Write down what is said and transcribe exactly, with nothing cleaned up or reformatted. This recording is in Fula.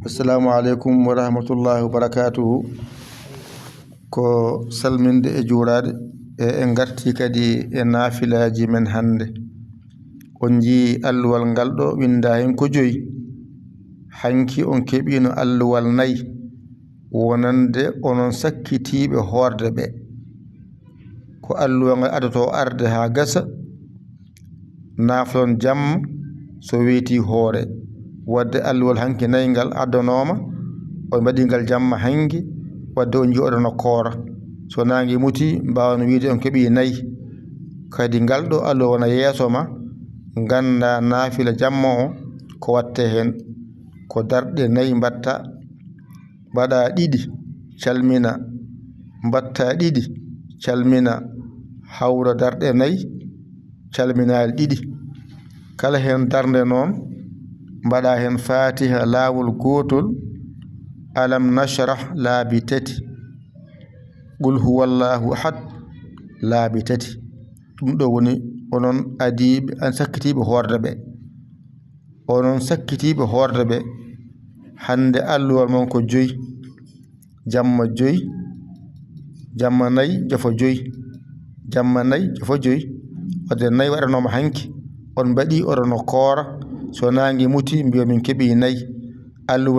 Assalamu aleykum wa rahmatullahi wa barakatuhu. Ko salminde e juuraade, e en ngarti kadi e naafilaaji men hannde. On njii alluwal ngal ɗo winnda heen ko joyi. Hanki on keɓiino alluwal nayi, wonande onon sakkitiiɓe hoorde ɓe. Ko alluwal ngal adotoo arde haa gasa, naafton jamma so weeti hoore. Wadde alluwal hanki nayi ngal addanooma, on mbaɗi ngal jamma hanki, wadde on njii oɗon no koora. So naange muti, mbaawan wiide on keɓi nayi. Kadi ngal ɗo alluwal wona yeeso ma, ngannda naafila jamma o ko watte heen. Ko darɗe nayi mbatta, mbaɗa ɗiɗi, calmina, mbatta ɗiɗi, calmina, hawra darɗe nayi, calminaali ɗiɗi. Kala heen darnde noon, mbaɗa heen Faatiha laawol gootol, Alam Nashrah laabi tati, Qul Huwallahu Ahad laabi tati. Ɗum ɗo woni onon adiiɓe, an sakkitiiɓe hoorde ɓe. Onon sakkitiiɓe hoorde ɓe, hannde alluwal mon ko joyi, jamma joyi, jamma nayi, jofa joyi, jamma nayi, jofa joyi. Wadde nayi waɗanooma hanki, on mbaɗi oɗon no koora, so naange muti, mbiyo min keɓi nayi. Alluwal